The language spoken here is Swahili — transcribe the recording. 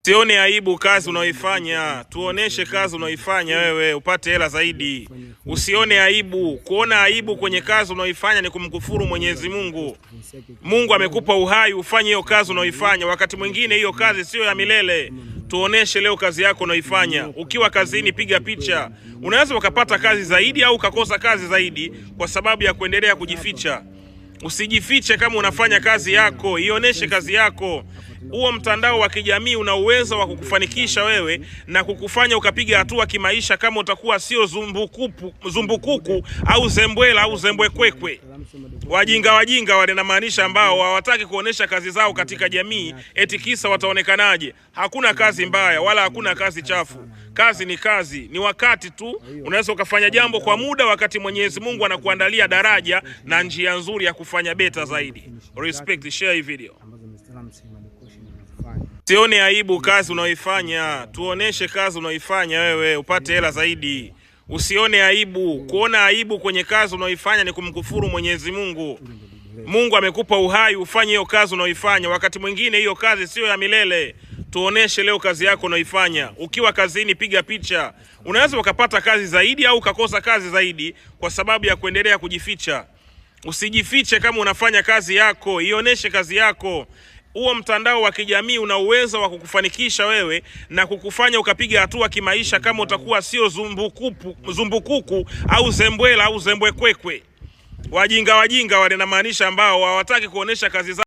Sione aibu kazi unaoifanya, tuoneshe kazi unaoifanya wewe upate hela zaidi. Usione aibu. Kuona aibu kwenye kazi unaoifanya ni kumkufuru Mwenyezi Mungu. Mungu amekupa uhai ufanye hiyo kazi unaoifanya. Wakati mwingine hiyo kazi siyo ya milele. Tuoneshe leo kazi yako unaoifanya. Ukiwa kazini, piga picha. Unaweza ukapata kazi zaidi au ukakosa kazi zaidi kwa sababu ya kuendelea kujificha. Usijifiche kama unafanya kazi yako, ioneshe kazi yako. Huo mtandao wa kijamii una uwezo wa kukufanikisha wewe na kukufanya ukapiga hatua kimaisha, kama utakuwa sio zumbukuku au zembwela au zembwekwekwe. Wajinga wajinga wale, namaanisha ambao hawataki kuonesha kazi zao katika jamii, eti kisa wataonekanaje. Hakuna kazi mbaya wala hakuna kazi chafu. Kazi ni kazi, ni wakati tu unaweza ukafanya jambo kwa muda, wakati Mwenyezi Mungu anakuandalia daraja na njia nzuri ya kufanya better zaidi. Respect, share hii video. Sione aibu kazi unaoifanya, tuoneshe kazi unaoifanya wewe upate hela zaidi. Usione aibu. Kuona aibu kwenye kazi unaoifanya ni kumkufuru Mwenyezi Mungu. Mungu amekupa uhai ufanye hiyo kazi unaoifanya. Wakati mwingine hiyo kazi siyo ya milele. Tuoneshe leo kazi yako unaoifanya. Ukiwa kazini, piga picha. Unaweza ukapata kazi zaidi au ukakosa kazi zaidi kwa sababu ya kuendelea kujificha. Usijifiche kama unafanya kazi yako, ioneshe kazi yako. Huo mtandao wa kijamii una uwezo wa kukufanikisha wewe na kukufanya ukapiga hatua kimaisha, kama utakuwa sio zumbukuku au zembwela au zembwekwekwe. Wajinga wajinga wale, namaanisha ambao hawataki kuonesha kazi zao.